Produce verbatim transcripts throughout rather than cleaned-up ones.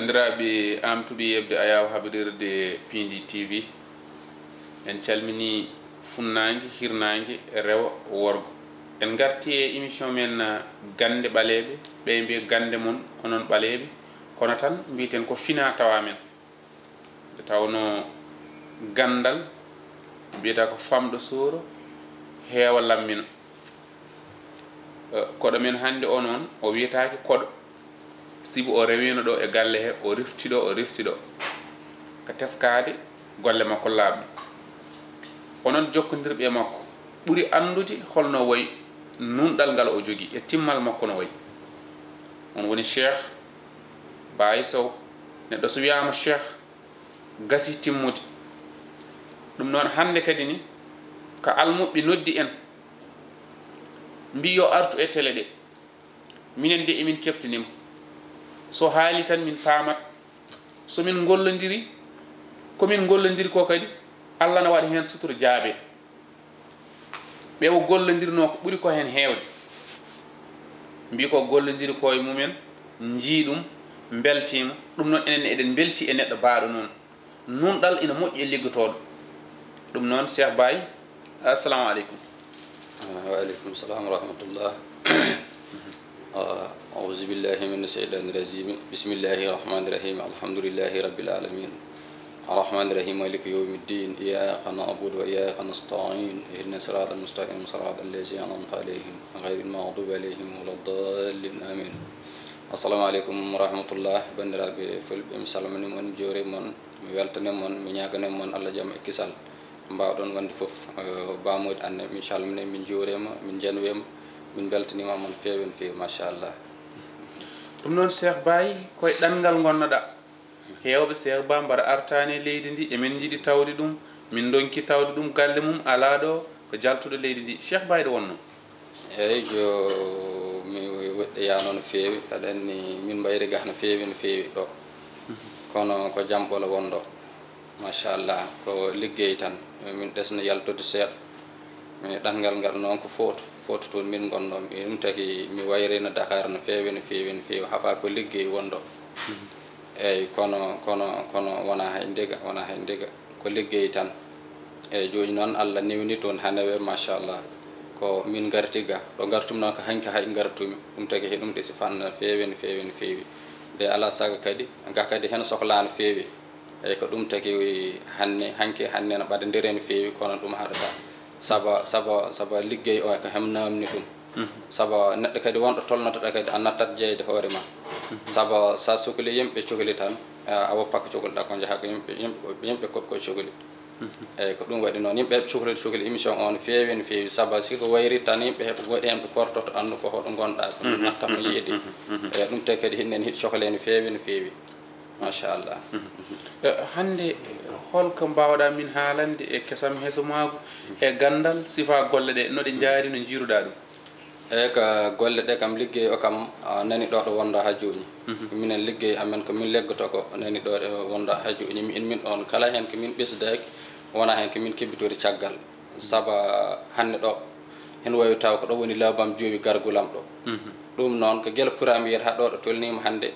Banndiraaɓe, am tuɓi yeɓde ayaawo haɓirirde Piindi T V. En calminii funnaange, hirnaange, rewo, worgo. En ngarti e émission men, ah, Gannde Ɓaleeɓe. Ɓe mbiya gannde mon, onon ɓaleeɓe. Kono tan mbiyeten ko fina tawa men. Nde tawnoo ganndal, mbiyata ko famɗo suuro, heewa lammina. Eh, koɗo men hannde o noon, o wiyetaake koɗo. Sibu o rewiino ɗo e galle he, o refti ɗo, o refti ɗo. Ka teskaade golle makko laaɓɗe. Onon jokkondirɓe e makko, ɓuri anndude holno wayi nunɗal ngal o jogii e timmal makko no wayi. On woni Cheikh Baye Sow. Neɗɗo so wiyaama Cheikh, gasi timmude. Ɗum noon hannde kadi ni, ka almuɓɓe noddi en, mbi yo artu e tele ɗe. Minen de emin keɓtini mo. So haali tan min paamat. So min ngollondiri, ko min ngollondiri ko kadi, Allah na waɗa heen sutura jaabe. Ɓe o gollondirnoo ko ɓuri ko heen heewde. Mbi ko gollondiri ko e mumen, njii ɗum, mbeltiima. Ɗum noon enen eɗen mbelti e neɗɗo baaɗo noon. Nunɗal ina moƴƴi e liggotooɗo. Ɗum noon, Cheikh Baye, assalamu aleykum. Ah, wa aleykum salam wa rahmatullah. Ah, auzu billahi min sheytani rajim. Bismillahi rahmani rahim. Alhamdulillahi rabbil alamin. Arrahmani rahim. Maliki yawmi ddin. Iyaka nabudu wa iyaka nastain. Ihdina sirata almustaqim. Sirata allazi anamta alayhim. Gayri almaghdubi alayhim wala ddallin. Amin. Assalamu aleykum wa rahmatullah. Banndiraaɓe fulɓe, mi salmini mon, mi juuri mon, mi weltani mon, mi ñaagani mon Allah jam e kisal. Mbaawɗon wonde fof, eh, Ba Mody Anne, min calminii, min njuuriima, min njanwiima, min mbeltaniima mon feewi no feewi, machallah. Ɗum noon, Cheikh Baye, koye ɗanngal ngonnoɗaa. Heewɓe Cheikh Ba mbaɗa artaani e leydi ndi, emin njiɗi tawde ɗum, min ndonki tawde ɗum, galle mum alaa ɗo, ko jaltuɗo leydi ndi. Cheikh Baye ɗo wonnoo? Eeyi, jo, mi woɗɗoyaano no feewi, aɗa anndi min mbayri gah no feewi, no feewi ɗo. Kono ko jam ɓolo wonɗo. Machallah, ko liggey tan. Min ɗesno yaltude seeɗa. Mi ɗanngal ngal noon ko Fouta, Fouta toon min ngonɗo. Ɗum taki mi wayrino Dakar no feewi, no feewi, no feewi. Hafa ko liggey wonɗo. Eeyi, kono, kono, kono wonaa hay ndiga, wonaa hay ndiga. Ko liggey tan. Eeyi, jooni noon Allah newni toon haa newe, machallah. Ko min ngarti ga. Ɗo ngartumi noon ko hanki hay ngartumi. Ɗum taki he ɗum ɗi si fanna feewi, no feewi, no feewi. De alaa sago kadi, ga kadi heen sohlaa no feewi. Eeyi, ko ɗum taki hanne, hanki, hanne no ɓadondire no feewi, kono ɗum haɗata. Saba, saba, saba liggey o ko hem namni ɗum. Saba neɗɗo kadi wonɗo tolnotoɗa kadi a nattat jeyde hoore ma. Saba sa sukli yimɓe cukli tan, a, a woppa ko cukliɗa ko, njaha ko yimɓe, yimɓe, yimɓe ko, ko cukli. Eeyi, ko ɗum waɗi noon. Yimɓe heɓe cukli, cukli émission o no feewi, no feewi. Saba si ko wayri tan yimɓe heɓe goɗi hen ɓe kortoto annu ko hoɗo ngonɗa ko. Natta mo yiide. Eeyi, ɗum tawi kadi hiɗen hiɗ cohlee no feewi, no feewi. Machallah. Eh, hannde, holko mbaawɗaa min haalande e kesam hesomaagu e ganndal sifa golle ɗe, no ɗe njaari, no njiiruɗaa ɗum? Eeyi, ka golle ɗe kam, liggey o kam, a nani ɗo ɗo wonɗa haa jooni. Minen liggey amen ko min leggoto ko nani ɗo ɗo wonɗa haa jooni. Min, min ɗoon kala heen ko min ɓesdaaki, wonaa heen ko min kebbitoori caggal. Saba hannde ɗo, heen wawi taw ko ɗo woni labam joowi gargulam ɗo. Ɗum noon ko gila premier haa ɗo ɗo tolniima hannde.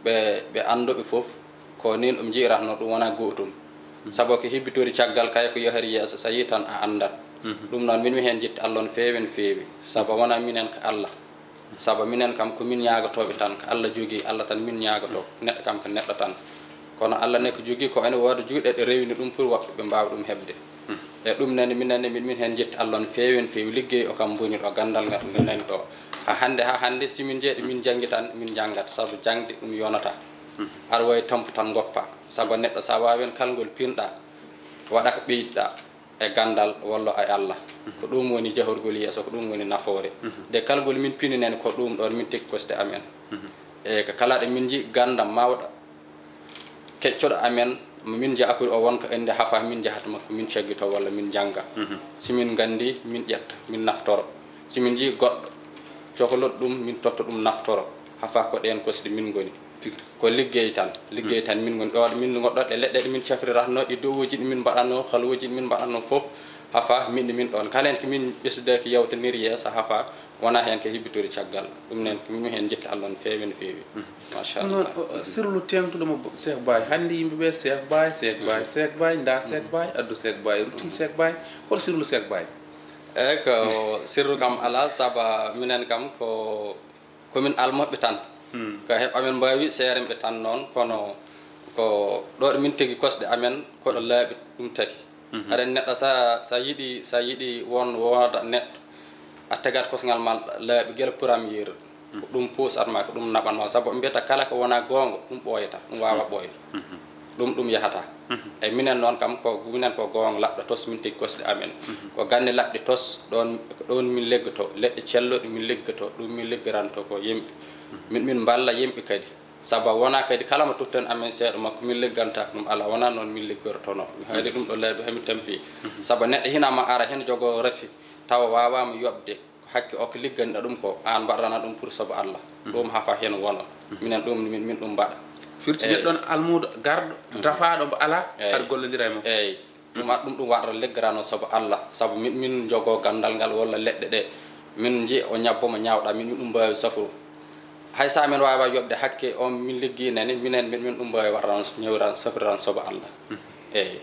Ɓe, ɓe annduɓe fof, ko nin ɗum njiiratno, ɗum wonaa gootum. Sabu ko hebbitori caggal kay ko yahori yeeso, so yii tan a anndat. Ɗum noon, min mi heen njitti Allah no feewi, no feewi. Sabu wonaa minen ko Allah. Sabu minen kam ko min ñaagotooɓe tan, ko Allah jogii, Allah tan min ñaagotoo. Neɗɗo kam ko neɗɗo tan. Kono Allah ne ko jogii, ko ene wooda juuɗe ɗe rewini ɗum pour woɓɓe ɓe mbaawa ɗum heɓde. E ɗum nani, min nani, min, min heen njetti Allah no feewi, no feewi. Liggey o kam mboni ɗo, ganndal ngal ngal nani ɗo. Haa hannde, haa hannde, si min njeeɗi, min njanngi tan, min njanngat, sabu jaŋde ɗum yonata. Aɗa wawi tampu tan ngoppa. Sabu neɗɗo, sa waawi heen kalngol pinɗa, waɗa ko ɓeyduɗa e ganndal walla e Allah. Ko ɗum woni jahorgol yeeso, ko ɗum woni nafoore. De kalngol min pini nani, ko ɗum ɗoon min tekki kosde amen. E ko kala ɗo min nji ganndam mawɗo, keccoɗo amen, mo min njaha ko o wonko ende hafa, min njahata makko, min caggito walla min njannga. Si min nganndi, min ƴetta, min naftoro. Si min nji goɗɗo cohloto ɗum, min totta ɗum naftoro. Hafa ko ɗeen kosɗe min ngoni. Tigi. Ko liggey tan, liggey tan min ngoni. Ɗo min ngoɗɗo ɗe leɗɗe ɗe min cafriratno, ɗi dowuji ɗi min mbaɗatno, halwuji ɗi min mbaɗatno fof. Hafa, min, min ɗon. Kala heen ko min ɓesdaki yewtaniri yeeso, hafa, wona heen ko hibitori caggal. Ɗum nen ko min heen njetti Allah no feewi, no feewi. Machallah. Ɗum noon, o, o, sirlu teeŋtuɗo mo Bo-, Seek Baay. Hannde yimɓe ɓe, Seek Baay, Seek Baay, Seek Baay, nda Seek Baay, addu Seek Baay, ruttin Seek Baay. Hol sirlu Seek Baay? Eeyi, ko sirlu kam alaa, saba minen kam ko, ko min almoɓɓe tan. Ka heɓ amen mbaawi seerenɓe tan noon, kono ko ɗo ɗo min tegi kosɗe amen, ko ɗo laaɓi ɗum tagi. Aɗa anndi neɗɗo sa, sa yiɗi, sa yiɗi won, wooda neɗɗo, a tegat kosngal ma laaɓi gila puraam yeeru. Ko ɗum puusat ma, ko ɗum naɓan ma. Sabu ɓe mbiyata kala ko wona goonga, ɗum ɓooyata, ɗum waawa ɓooyde. Ɗum, ɗum yahata. Eyi, minen noon kam, ko, minen ko goonga laɓɗo tos, min tigi kosɗe amen. Ko gannde laɓɗe tos, ɗoon, ko ɗoon min liggoto, leɗɗe celluɗe min liggoto, ɗum min liggoranto ko yimɓe. Min, min mballa yimɓe kadi. Sabu wona kadi kala mo totten amen seeɗa makko, min ligganta ɗum alaa, wona noon min liggortono. Hayde ɗum ɗo laabi hami tampi. Sabu neɗɗo hina ma ara heen jogo rafi, tawa waawaama yoɓde. Ko hakke o ko ligganɗa ɗum ko, aan mbaɗrana ɗum pour sabu Allah. Ɗum hafa heen wona. Minen ɗum, min, min ɗum mbaɗa. Firti eyi. Neɗɗo on almuudo, garɗo, dafaaɗo mbo alaa, eyi. Aɗa gollondira e makko. Eyi. Ɗum, a, ɗum, ɗum waɗata leggarano sabu Allah, sabu min, min jogo ganndal ngal walla leɗɗe ɗe. Min nji o ñabbo mo ñaawɗa, min, min ɗum mbaawi safru. Hay sa min waawa yoɓde hakke on min liggi nani, minen, min, min ɗum mbaawi waɗran, ñawiran, safriran sabu Allah. Eyi.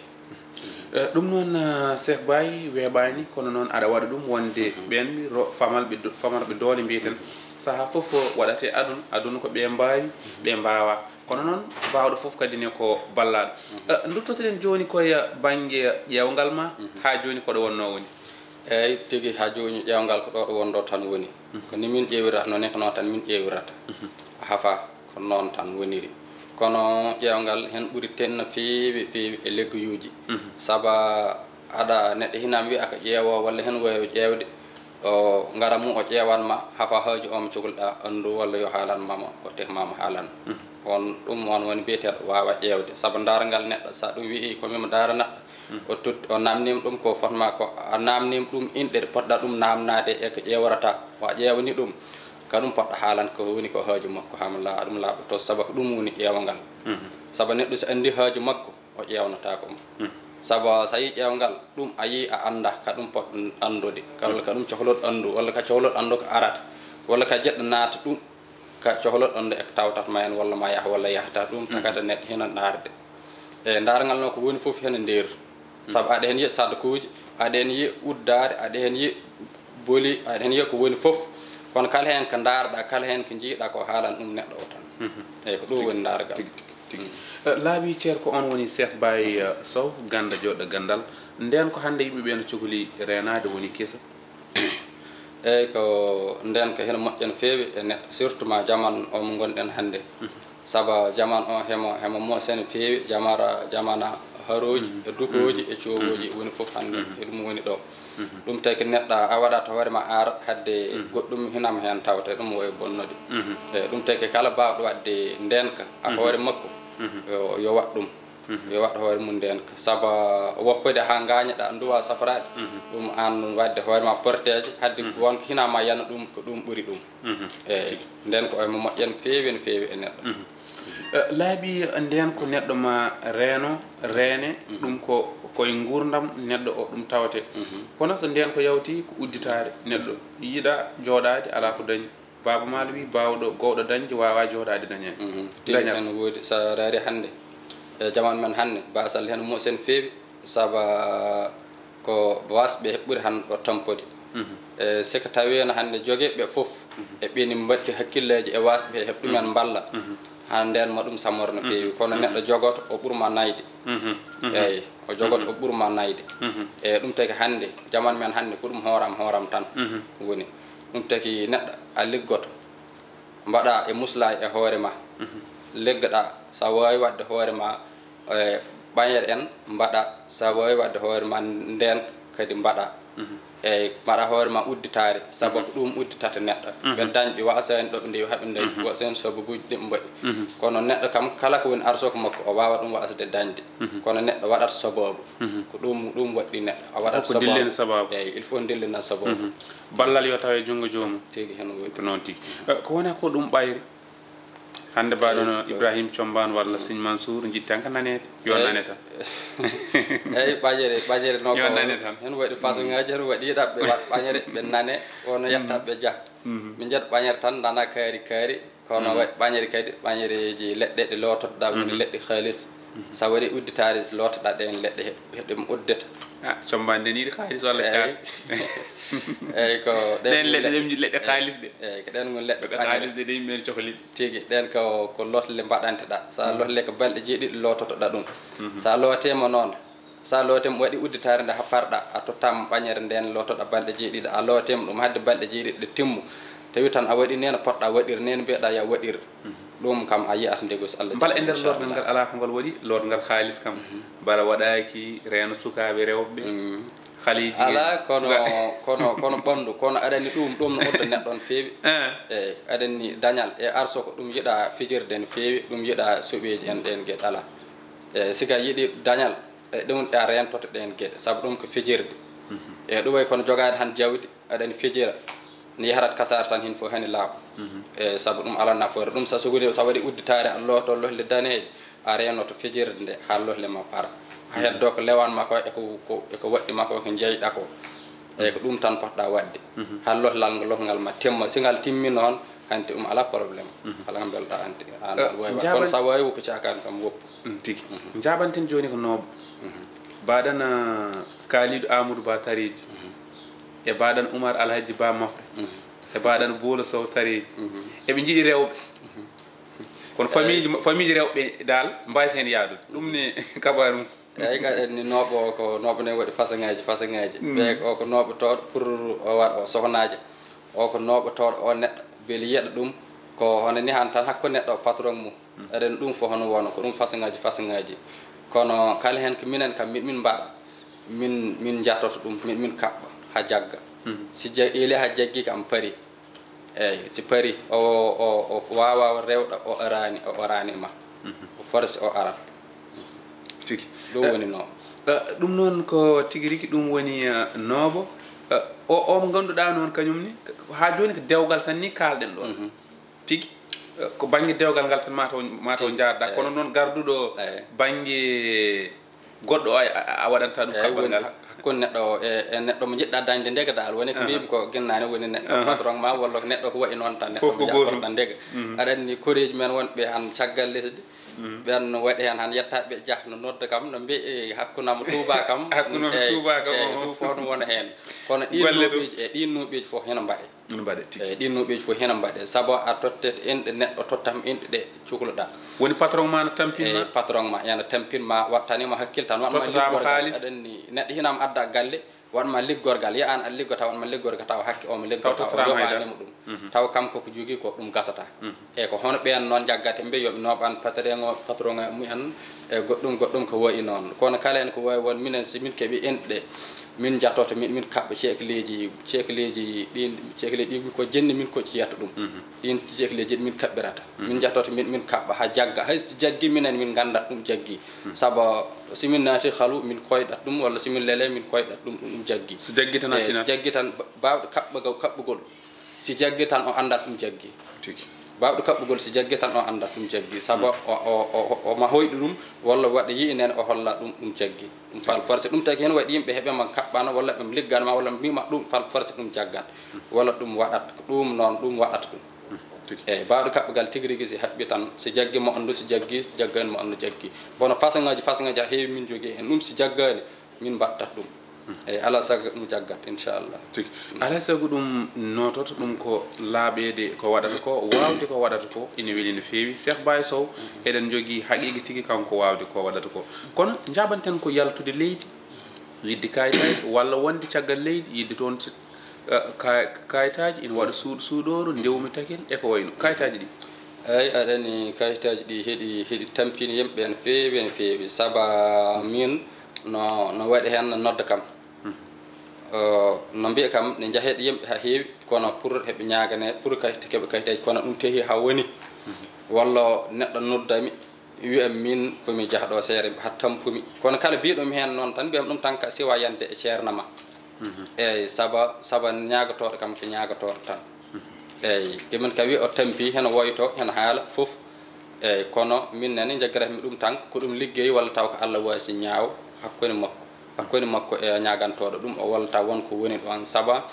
Eh, ɗum noon, eh, Seek Baay weeɓaani, kono noon aɗa waɗa ɗum wonde ɓeen ɓe ro-, famal ɓe do-, famarɓe doole mbiyeten. Sahaa fof waɗate aduna, aduna ko ɓe mbaawi, ɓe mbaawa. Kono noon, baawɗo fof kadi ne ko ballaaɗo. Eh, nduttoto-ɗen jooni koye bannge ƴeewngal ma, haa jooni ko ɗo wonnoo woni? Eeyi, tigi, haa jooni ƴeewngal ko ɗo ɗo wonndoo tan woni. Ko ni min ƴeewirata, no neknoo tan min ƴeewirata. A hafa. Ko noon tan woniri. Kono ƴeewngal heen ɓuri ten no feewi, feewi e leggeyuuji. Saba aɗa neɗɗo hinam wiya ko ƴeewo walla heen waawi ƴeewde. O ngara mum o ƴeewan ma, hafa haaju o mo cohluɗa anndu walla yo haalan ma mo, o teh ma mo haalan. On ɗum on woni biyeteeɗo waawa ƴeewde. Saba ndaarngal neɗɗo, so ɗum wiyi ko mimo ndaara neɗɗo, o tut-, o namniima ɗum ko fotma ko, a namniima ɗum inɗe ɗe potɗa ɗum namnaade e ko ƴeeworata. Wa ƴeewani ɗum, ka ɗum potɗo haalan ko woni ko haaju makko, haa mo laa-, ɗum laaɓoto, saba ko ɗum woni ƴeewngal. Saba neɗɗo so anndi haaju makko, o ƴeewnataako mo. Saba so a yii ƴeewngal, ɗum a yii a annda ka ɗum potɗo anndude, ka, walla ka ɗum cohloɗo anndu, walla ka cohloɗo anndu ko arata, walla ka jeɗɗo naata ɗum. Ka cohloɗo on ɗo e tawtat ma en walla ma yah walla yahata, ɗum tagata neɗɗo hino ndaarde. E ndaarngal noon ko woni fof hino nder. Sabu aɗa heen yiya sadkuuji, aɗa heen yiya uddaare, aɗa heen yiya boli, aɗa heen yiya ko woni fof. Kono kala heen ko ndaarɗa, kala heen ko njiiɗa ko haalan ɗum neɗɗo o tan. Eyi, ko ɗum woni ndaargal. Tigi, tigi, tigi. Eh, laabi ceer ko on woni Seek Baay, eh, Sow, ganda joɗɗo gandal. Nden ko hannde yimɓe ɓe no cokli reenaade woni kesa. Eyi, ko ndeen ko heno moƴƴi no feewi e neɗɗo, surtout ma jaman o mo ngonɗen hannde. Saba jaman o hemo, hemo moƴƴi no feewi, jamara, jamana harooji, e dukooji, e coowooji, woni fof hannde, e ɗum woni ɗo. Ɗum tawi ko neɗɗo a waɗat hoore ma aar hadde goɗɗum hinam heen tawte, ɗum wawi bonnude. Eyi, ɗum tawi ko kala baawɗo waɗde ndeenka a hoore makko, yo, yo waɗ ɗum. Yo waɗ hoore mum ndeenka. Saba woppude haa ngaaña-ɗaa, nduwa safraade. Ɗum aan waɗde hoore ma protégé, hadde won ko hina ma yana ɗum, ko ɗum ɓuri ɗum. Eyi, ndeenka o mo moƴƴi no feewi, no feewi e neɗɗo. Eh, laabi ndeenka neɗɗo ma reeno, reene, ɗum ko koye nguurndam neɗɗo o ɗum tawate. Kono so ndeenka yawti ko udditaare, neɗɗo yiɗa jooɗaade, alaa ko dañi. Baaba Maal wi, baawɗo, gowɗo dañde, waawaa jooɗaade dañaani. Tigi dañal. Heen woodi, so a raari hannde, e jaman men hannde, baasal heen moƴƴi no feewi, saba ko waasɓe ɓuri hannde ɗo tampude. E si ko taweeno hannde jogeeɓe fof, e ɓeni mbatti hakkilleeji e waasɓe, heɓ ɗumen mballa. Haa ndeen ma ɗum samoro no feewi. Kono neɗɗo jogoto, o ɓurma nayde. Eyi, o jogoto, o ɓurma nayde. E ɗum tagi hannde, jaman men hannde, ko ɗum hooram, hooram tan woni. Ɗum taki neɗɗo a liggoto, mbaɗa e muslaay e hoore ma. Liggoɗa, sa waawi waɗde hoore ma, e ɓañere en mbaɗa, sa waawi waɗde hoore ma ndeen kadi mbaɗa. Eyi, mbaɗa hoore ma udditaare, sabu ko ɗum udditata neɗɗo. Ɓe dañɓe waasa en ɗo ɓe ndewi haɓe dañi, waasa en sababuuji ɗi ɓe mbaɗi. Kono neɗɗo kam, kala ko woni arsuka makko, o waawa ɗum waasde dañde. Kono neɗɗo waɗata sababu. Ko ɗum, ɗum waɗɗi neɗɗo. A waɗata sababu. Fof ko dillina sababu. Eyi, il faut dillina sababu. Ballal yo tawe junngo joomum. Tigi heen woni. Ko noon tigi. Eh, ko wona ko ɗum ɓayri? Hannde mbaɗono Ibrahim Combaan walla Siñ Mansour, njiɗ tan ko naneede. Yo nane tan. Eyi, ɓañere ɓañere no Yo ko nane tan. Heen waɗi façon ngaji, heen waɗi ɗaɓɓe waɗ ɓañere ɓe nane, wono yettaɓe jah. Min njet ɓañere tan nana kaari kaari, kono waɗi ɓañere kadi ɓañereji leɗɗe ɗe loototoɗa woni leɗɗe haalis. Sa waɗi udditaare lootoɗa ɗeen leɗɗe heɗɗum uddeta. Ah, Combaan den yiɗi haalis walla caat. Eyi ko Ɗen leɗɗe ɗen leɗɗe haalis de. Eyi ko ɗen ngon leɗɗe Ɓe haalis de, de yimɓe en cohli. Tigi ɗen ko ko lotle mbaɗanteɗa, sa lotle ko balɗe jeeɗiɗi loototoɗa ɗum. Sa lootema noon, sa lootem waɗi udditaare nde happarɗa a tottam ɓañere nden lootoɗa balɗe jeeɗiɗi, a lootem ɗum hadde balɗe jeeɗiɗi ɗe timmu. Tawi tan a waɗi nena poɗɗa waɗir nena mbiyeɗa ya waɗir. Ɗum kam a yiyat ndego so Allah Mbala e jaɓi, nder inchallah. Lorgal ngal alaa ko ngal waɗi, lorgal haalis kam. Mbala waɗaaki reeno sukaaɓe rewɓe, haleeji Ala kono kono kono ɓanndu kono aɗa anndi ɗum ɗum no udda neɗɗo on feewi. Eyi aɗa anndi dañal e arso ko ɗum yiɗa fijirde no feewi, ɗum yiɗa suɓeeji en ɗeen geɗe ala. Eyi sika yiɗi dañal e ɗum a reentoto ɗeen geɗe sabu ɗum ko fijirde. Eyi ɗum way kono jogaade han jawdi aɗa anndi fijira ni yaharat kasaara tan hin fof hani laaɓa. Eyi sabu ɗum ala nafoore ɗum sa suguni sa waɗi udditaare a looto lohle daneeje a reenoto fijirde nde haa lohle ma para. A heddo ko lewan ma ko e ko ko- e ko waɗɗi ma ko ko jeyɗa ko. Eyi ko ɗum tan potɗa waɗde haa lohlal ngal lohngal ma timma, si ngal timmi noon hanti ɗum ala problème. Ala mbelɗa hanti an aɗa wawi waɗ. Kono sa wawi ko cakan kam woppu. Tigi. Njabanten jooni ko nooɓo. Mbaɗana Kalidu Amadou Ba Tareji. E mbaɗana Oumar Alhaji Ba Mafre. E mbaɗana Bolo Sow Tareji. Eɓe njiɗi rewɓe. Kono famiiji famiiji rewɓe dal mbaasi heen yaadude. Ɗum ne kabaaru mum. Eyi gaɗen ni nooɓo ko nooɓo ne waɗi façon ngaji façon ngaji. Ɓe o ko nooɓo tooɗo pour o waɗa o sohnaajo. O ko nooɓo tooɗo o neɗɗo beeli yeɗa ɗum ko hono ni han tan hakko neɗɗo patron mum. Eɗen ɗum fof hono wona ko ɗum façon ngaji façon ngaji. Kono kala heen ko minen kam min min mbaɗa min min jattoto ɗum min min kaɓɓa ha jagga. Si ja- ili ha jaggi kam pari. Eyi si pari o o o wawa rewɗa o arani o arani ma. O forsi o ara. Tigi. Ɗum woni no. Ɗum noon ko tigi rigi ɗum woni nooɓo. O o mo ngannduɗaa noon kañum ni haa jooni ko dewgal tan ni kaalɗen ɗoon. Tigi. Ko bannge dewgal ngal tan mataw mataw njaarda kono noon garduɗo bannge goɗɗo o a waɗanta ɗum kaɓɓal ngal. Hakkunde neɗɗo e neɗɗo mo njiɗɗa dañde ndega dal woni ko mbimi ko ginnani woni neɗɗo patron ma walla ko neɗɗo ko wayi noon tan neɗɗo mo jagorɗa ndega. Aɗa anndi koreji men wonɓe han caggal lesdi. Ɓen no waɗi heen han yettaɓe jah no nodda kam no mbiyi hakkunam tuuba kam. Hakkunam tuuba kam. Ɗum fof no wona heen kono ɗin nuuɓeji e ɗin nuuɓeji fof heno mbaɗe. No mbaɗe tigi. Eyi ɗin nuuɓeji fof heno mbaɗe sabu a tottet inɗe neɗɗo tottam inɗe ɗe cukloɗa. Woni patron ma no tampinma. Patron ma ena tampinma wattanima hakkil tan watma liggorgal aɗa anndi neɗɗo hinam adda galle. Waɗma liggorgal ya an aɗa liggota waɗma liggorgal tawa hakke omo liggota o yoɓanima ɗum. Taw kam koko jogui ko ɗum gasata. E ko hono ɓen noon jaggate mbe yoɓe noɓan patron o patron mumen e goɗɗum goɗɗum ko wayi noon kono kala en ko wawi won minen si min keeɓi enɗe min jattoto min min kaɓɓa cekleji cekleji ɗin cekleji ɗi ko jenni min kocciyata ɗum. Ɗin cekleji min kaɓɓirata min jattoto min min kaɓɓa ha jagga hay so jaggi minen min gandat ɗum jaggi. Saabu si min naati halu min koyɗat ɗum walla si min lele min koyɗat ɗum ɗum jaggi. So jaggi tan a tinat. So jaggi tan baawɗo kaɓɓagol kaɓɓugol si jaggi tan o anndat ɗum jaggi. Tigi. Baawɗo kaɓɓugol si jaggi tan o anndat ɗum jaggi saabu o o o o ma hoyɗi ɗum walla waɗa yi'i nen o holla ɗum ɗum jaggi. Ɗum fal force ɗum tagi heen waɗi yimɓe heɓe ma kaɓɓano walla ɓe ligganma walla mbima ɗum fal force ɗum jaggat walla ɗum waɗat ɗum noon ɗum waɗata ɗum. Eyi baawɗo kaɓɓogal tigi rigi si haɓɓi tan si jaggi mo anndu si jaggi si jaggani mo anndu jaggi. Kono façon ngaji façon ngaji ha heewi min jogui hen ɗum si jaggani min mbattat ɗum. Eyi ala sago ɗum jaggat inchallah. Tigi. Alaa sago ɗum nototo ɗum ko laaɓeede ko waɗata ko waawde ko waɗata ko ina weli no feewi Cheikh Baye Sow. Eɗen jogii haqiiqa tigi kanko waawde ko waɗata ko kono njaɓanten ko yaltude leydi. Yiɗde kayitaaji walla wonde caggal leydi yiɗde toon kayitaaji ina waɗa suuɗo suuɗooru ndewmi takil e ko wayno kayitaaji ɗi. Eyi aɗa anndi kayitaaji ɗi heɗi heɗi tampini yimɓe no feewi no feewi sabu miin no no waɗi heen no nodda kam. No mbiya kam ne njaheɗ yimɓe haa heewi kono pour heɓe ñaagane pour kayit keɓe kayitaaji kono ɗum tehi haa woni walla neɗɗo noddami. Wiyam min komi jahɗo seere ha tampumi kono kala mbiɗum heen noon tan mbiyam ɗum tan ka siwa yande e ceernama. Eyyi saba saba ñaagotooɗo kam ko ñaagotooɗo tan. Eyyi jomin ka wi o tampi heno woyto heno haala fof. Eeyi, kono min nani njaggirat mi ɗum tan, ko ɗum liggey walla taw ko Allah waasi ñaawo hakkunde makko, hakkunde makko e ñaagantooɗo ɗum o, walla taw won ko woni ɗoon. Saba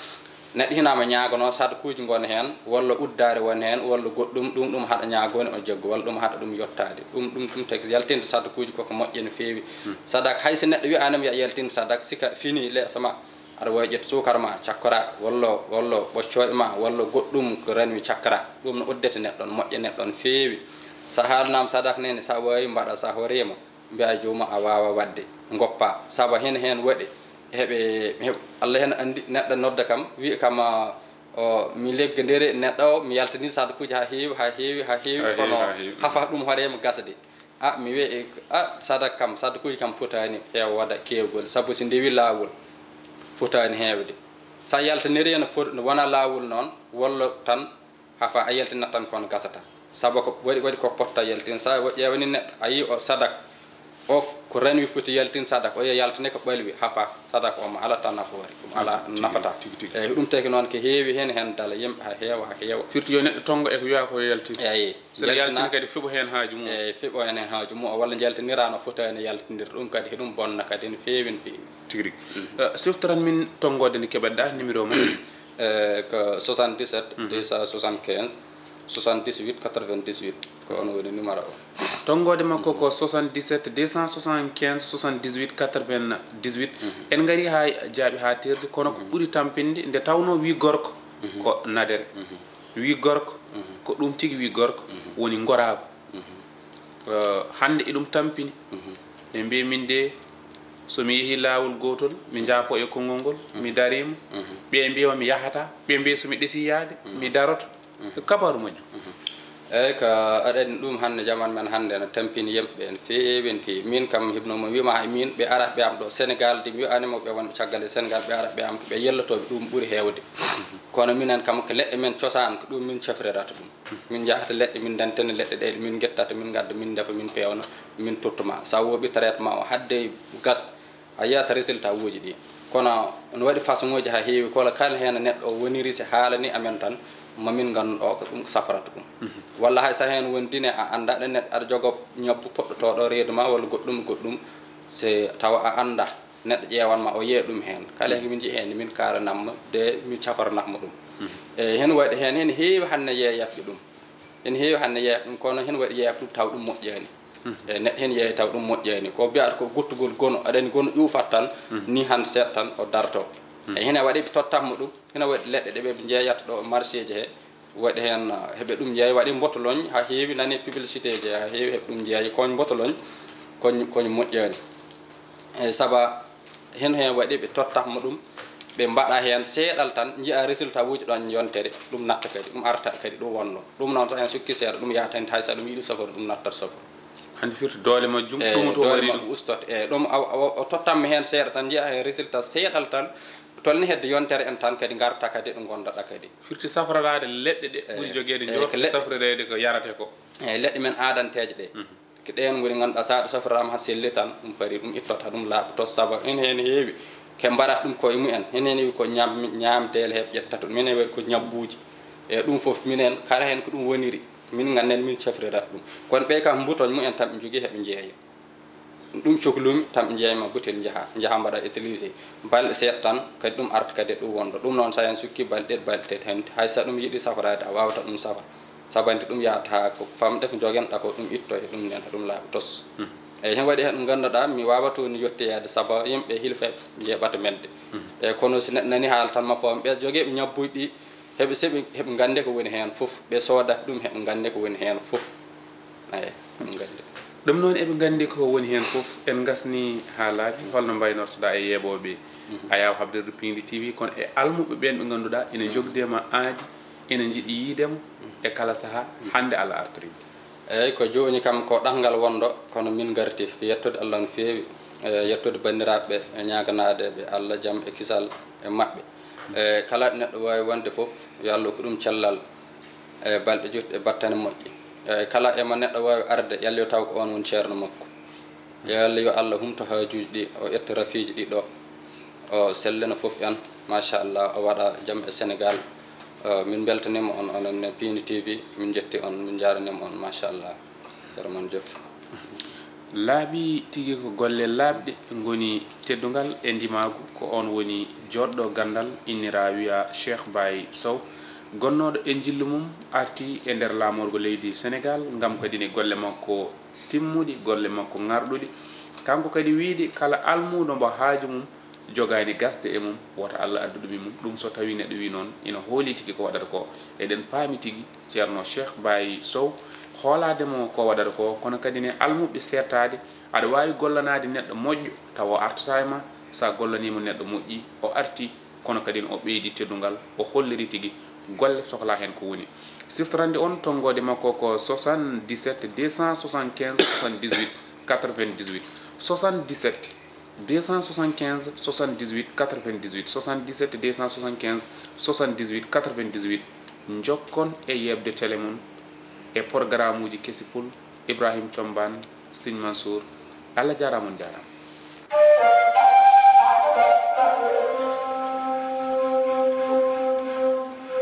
neɗɗo hinaama ñaagono sadakuuji ngon heen, walla uddaare won heen, walla goɗɗum, ɗum, ɗum haɗa ñaagooni o jaggu, walla ɗum haɗa ɗum yottaade. Ɗum, ɗum, ɗum tagi yaltinde sadakuuji koko moƴƴi no feewi. Sadak hay so neɗɗo wiyaanam ya yaltin sadak, sika fini leeso ma, aɗa waawi ƴettu suukara ma cakkora, walla, walla ɓoccooɗe ma, walla goɗɗum ko ranwi cakkora. Ɗum no uddete neɗɗo on, moƴƴa neɗɗo on feewi. Sa haalanaama sadak nene, sa waawi mbaɗa, sa horeema, mbiya jooma a waawa waɗde, ngoppa. Saba heen, heen waɗi, heɓe, heɓ-, Allah heen anndi, neɗɗo nodda kam, wiya kam, a, o, mi leggondiri neɗɗo o, mi yaltini sadakuuji haa heewi, haa heewi, haa heewi, haa heewi, kono haa heewi. Hafa ɗum horeema gasde. A, mi wiya, e, a, sadak kam, sadakuuji kam potaani heewa waɗa keewgol, sabu si ndewi laawol, fotaani heewde. Sa yaltiniri no fo-, no wona laawol noon, walla tan hafa a yaltinat tan kono gasata. Sabu ko waɗi, waɗi ko potta yaltin. Sa wa-, ƴeewani neɗɗo, a yii o sadak, o ko ranwi foti yaltin sadak, o yiya yaltine ko ɓalwi, hafa, sadak o ma ala tan nafoore, ɗum ala nafata. Tigi, tigi, tigi. Eeyi, ɗum tagi noon ko heewi heen, heen dala yimɓe haa heewa, haa heewa. Firti yo neɗɗo tonngo e ko wiya ko yaltin. Eeyi. Saɗa yaltina kadi fiɓo heen haaju mum. Eeyi, fiɓo heen heen haaju mum, walla njaltinira no fotaani yaltindir. Ɗum kadi, heɗum bonna kadi no feewi, no feewi. Tigi rigi. Eh, siftoran min tonngoode nde keɓatɗa, numéro mum. Eh, ko soixante-dix-sept, deux cent soixante-quinze, soixante-dix-huit, quatre-vingt-dix-huit. Ko on woni numéro o. Tonngoode makko ko soixante-dix-sept, deux cent soixante-quinze, soixante-dix-huit, quatre-vingt-dix-huit. En ngari haa jaaɓi haa terdi, kono ko ɓuri tampinde, nde tawno wi gorko ko nadere. Wi gorko, ko ɗum tigi wi gorko, woni ngoraagu. Eh, hannde eɗum tampini. Ɓe mbiya min de, so mi yehii laawol gootol, mi njaafo e konngol ngol, mi dariima. Ɓe mbiya mi yahata, ɓe mbiya so mi ɗesii yahde, mi daroto. Ko kabaaru moƴƴo. Eeyi, ka aɗen ɗum hannde, jaman men hannde no tampini yimɓe en feewi, en feewi. Min kam, hibno mo wiima e min, ɓe ara ɓe am ɗo Senegal, de mi wi'ani mo ɓe wonɓe caggal e Senegal, ɓe ara ɓe am ko ɓe yellotooɓe, ɗum ɓuri heewde. Kono minen kam, ko leɗɗe men cosaan, ko ɗum min cafrirata ɗum. Min njahata leɗɗe, min ndentena leɗɗe ɗe, min ngettata, min ngadda, min ndefa, min peewna, min tottuma. Sa wooɓi traitement o, hadde gas, a yiyata résultat uji ɗi. Kono no waɗi façon uji haa heewi, kono kala heen neɗɗo o woniri, si haalani amen tan, ma min ngandu ɗo ko ɗum safrata ɗum. Walla hay so heen wondine a annda, ɗo neɗɗo aɗa jogo ñabbu poɗɗotooɗo reedu ma walla goɗɗum, goɗɗum, se tawa a annda, neɗɗo ƴeewan ma, o yee ɗum heen. Kala heen min njiyi heen, min kaalanamma, de min cafarnamma ɗum. E heen waɗi heen, heen heewi hannde yeeyatɓe ɗum. Ene heewi hannde yeeya ɗum, kono heen waɗi yeeya ɗum taw ɗum moƴƴaani. E neɗɗo heen yeeya taw ɗum moƴƴaani. Ko mbiyata ko guttugol gono, aɗa anndi gono ƴuufat tan, ni hannde seeɗa tan o darto. E hina waɗi ɓe tottat mo ɗum, hina waɗi leɗɗe ɗe ɓe njeeyata ɗo marché ji he, waɗi heen, ah, heɓe ɗum njeeya, waɗi mbotoloñ, haa heewi nani publicité ji, haa heewi heɓe ɗum njeeya, koñ mbotoloñ, koñ, koñ moƴƴaani. E saba, Heen heen waɗi ɓe tottat mo ɗum, ɓe mbaɗa heen seeɗal tan, njiya résultat uji ɗoon yontere, ɗum natta kadi, ɗum arta kadi, ɗum wonno. Ɗum noon so en sukki seeɗa, ɗum yaha tan hay so ɗum yiɗi soforde, ɗum nattat soforde. Hannde firti doole majjum, eyi, ɗum to doole waɗi majjum ɗum. Ustot, eyi, ɗum aw-, aw-, o tottan mi heen seeɗa tan, njiya heen résultat seeɗal tan, tolni hedde yontere en tan kadi ngarta kadi ɗo ngondaɗa kadi. Firti safraraade leɗɗe ɗe ɓuri jogeede, eyi, njorti ko leɗɗe safrireede ko yarate ko. Eyi, leɗɗe men aadanteeje ɗe. Mhm. Ko ɗeen ngoni ngannduɗaa, so aɗa safriraama haa selli tan, ɗum parii, ɗum ittota, ɗum laaɓa to saba. Ene heen heewi ke mbaɗata ɗum koye mumen, ene heen heewi ko ñaam-, ñaamteele he ƴettata ɗum, ene waɗi ko ñabbuuji. E ɗum fof minen kala heen ko ɗum woniri, min ngannden min cafrirata ɗum. Kono ɓe kam mbutoñ mumen tan ɓe njogii heɓe njeeya. Ɗum coklumi tan ɓe njeeya ma butel njaha, njaha mbaɗa utilisé. Balɗe seeɗa tan kadi ɗum arta kadi e ɗum wonɗo. Ɗum noon so en sukki balɗe ɗiɗi, balɗe tati heen, hay so ɗum yiɗi safraade a waawata ɗum safra. Sabanti ɗum yahata ko famɗe ko njogenɗa ko ɗum itto e ɗum nen, ɗum laaɓi tos. Hmm. Eyi, heen waɗi heen ɗum ngannduɗaa mi waawato ni yettoyaade saba yimɓe hilfe njeeɓata men de. Hmm. Eyi, kono si neɗɗo nani haala tan ma fo ɓe jogee ɓe ñabbuuji ɗi, heɓe seɓi, heɓe nganndi ko woni heen fof, ɓe soodata ɗum, heɓe nganndi ko woni heen fof. Eyi, heɓe nganndi. Ɗum noon eɓe nganndi ko woni heen fof, en ngasni haalaaji, holno mbaynortoɗaa e yeeɓooɓe Mhm. Ayaw Habdorde Piindi T V, kono e almuɓe ɓeen ɓe ngannduɗaa ene Mhm. njogde ma aadi, ene njiɗi yiide mo e kala sahaa, hannde Allah artorii. Eeyi, ko jooni kam ko ɗanngal wonɗo, kono min ngarti ko yettude Allah no feewi, e yettude banndiraaɓe ɓe, e ñaaganaade ɓe Allah jam e kisal e maɓɓe. E kala ɗo neɗɗo waawi wonde fof, yo Allah hokku ɗum cellal e balɗe jutɗe e battane moƴƴe. E kala e mo neɗɗo waawi arde, yalla yo taw ko oon woni ceerno makko. Yalla yo Allah humto haajuuji ɗi, o ƴetta rafiiji ɗi ɗo, o sellina fof en, machallah, o waɗa jam e Senegal. Eh, min mbeltaniima on, onon ne Piindi T V, min njetti on, min njaaraniima on, machallah. Mon jef. Laaɓi tigi ko golle laaɓɗe ngoni teddungal e ndimaagu. Ko oon woni joɗɗo ganndal, innira wiya Cheikh Baye Sow, gonnooɗo e njillu mum, arti e nder laamorgo leydi Senegaal ngam kadi ne golle makko timmuɗi, golle makko ŋarɗuɗi. Kanko kadi wiide kala almuudo mbo haaju mum jogaani gasde e mum, wota Allah addu ɗum e mum. Ɗum so tawii neɗɗo wii noon, ina hoolii tigi ko waɗata ko. Eɗen paami tigi Ceerno Cheikh Baye Sow, hoolaade mo ko waɗata ko, kono kadi ne almuɓɓe seettaade, aɗa waawi gollanaade neɗɗo moƴƴo tawa o artataa e ma. So a gollaniima neɗɗo moƴƴi, o arti, kono kadi ne o ɓeydi teddungal, o holliri tigi golle sohlaa heen ko woni. Siftorande on tonngoode makko ko soixante-dix-sept deux cent soixante-quinze soixante-dix-huit quatre-vingt-dix-huit. Soixante-dix-sept deux cent soixante-quinze soixante-dix-huit quatre-vingt-dix-huit, soixante-dix-sept deux cent soixante-quinze soixante-dix-huit quatre-vingt-dix-huit. Njokkon e yeɓde télé mon e programme uji kesi pul. Ibrahim Combaan, Siñ Mansour, Allah jaaraama, on njaaraama.